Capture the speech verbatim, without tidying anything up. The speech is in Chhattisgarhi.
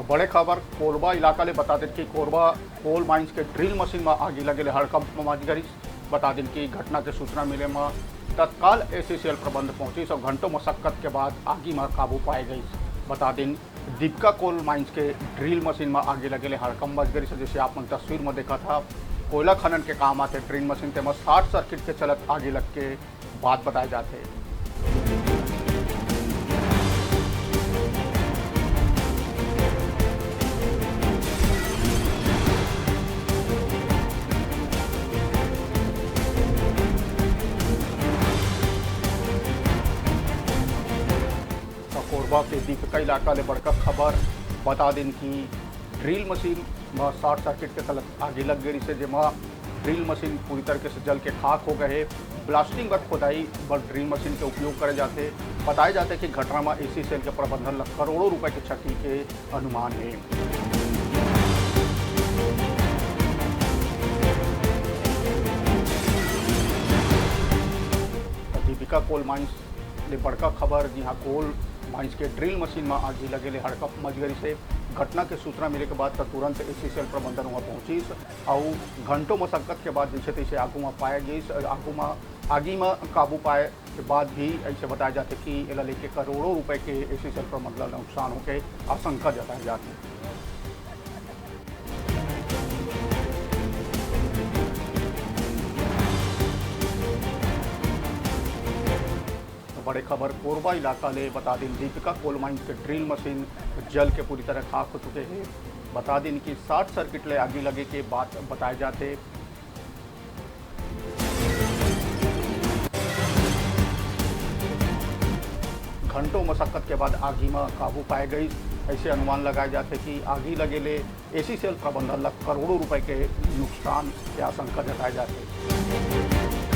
बड़े खबर कोरबा इलाका ले। बता देन कि कोरबा कोल माइंस के ड्रिल मशीन म आगी लगे ले हड़कंप मच गइस। बता देन कि घटना के सूचना मिले म तत्काल एसईसीएल प्रबंध पहुंचिस अउ घंटों मशक्कत के बाद आगी म काबू पाए गइस। बता देन दीपिका कोल माइंस के ड्रिल मशीन म आगी लगे ले हड़कंप मच गइस। जैसे आप मन तस्वीर म देखत हा, कोयला खनन के काम आथे ड्रिल मशीन, तेमा शॉर्ट सर्किट के चलत आगी लग के बात बताए जाथे। त कोरबा के दीपिका इलाका ले बड़का खबर। बता देन कि ड्रिल मशीन म शॉर्ट सर्किट के चलत आगी लग गई, जेमा ड्रिल मशीन पूरी तरीके से जल के खाक हो गए हे। ब्लास्टिंग बर खोदाई बर ड्रिल मशीन के उपयोग करे जाथे। बताए जाथे कि घटना म एसईसीएल के प्रबंधन ल करोड़ों रुपए के क्षति के अनुमान हे। दीपिका कोल माइंस ले बड़का खबर, जी हाँ, कोल माइंस के ड्रिल मशीन म आगी लगे ले हड़कंप मच गइस हे। घटना के सूचना मिले के बाद त तुरंत एसईसीएल प्रबंधन वहां पहुंचिस अउ घंटों मशक्कत के बाद जैसे तैसे आगू म पाए गइस। आगू म आगी म काबू पाए के बाद भी ऐसे बताया जाथे कि एला लेके करोड़ों रुपए के एसईसीएल प्रबंधन ल नुकसान होके आशंका जताई जाथे। तो बड़े खबर कोरबा इलाका ले। बता देन दीपिका कोल माइंस के ड्रिल मशीन जल के पूरी तरह खाक हो चुके हे। बता देन कि शॉर्ट सर्किट ले आगी लगे के बात बताए जाथे। घंटों मशक्कत के बाद आगी म काबू पाए गइस। ऐसे अनुमान लगाए जाथे कि आगी लगे ले एसईसीएल प्रबंधन ल करोड़ों रुपए के नुकसान के आशंका जताए जाथे।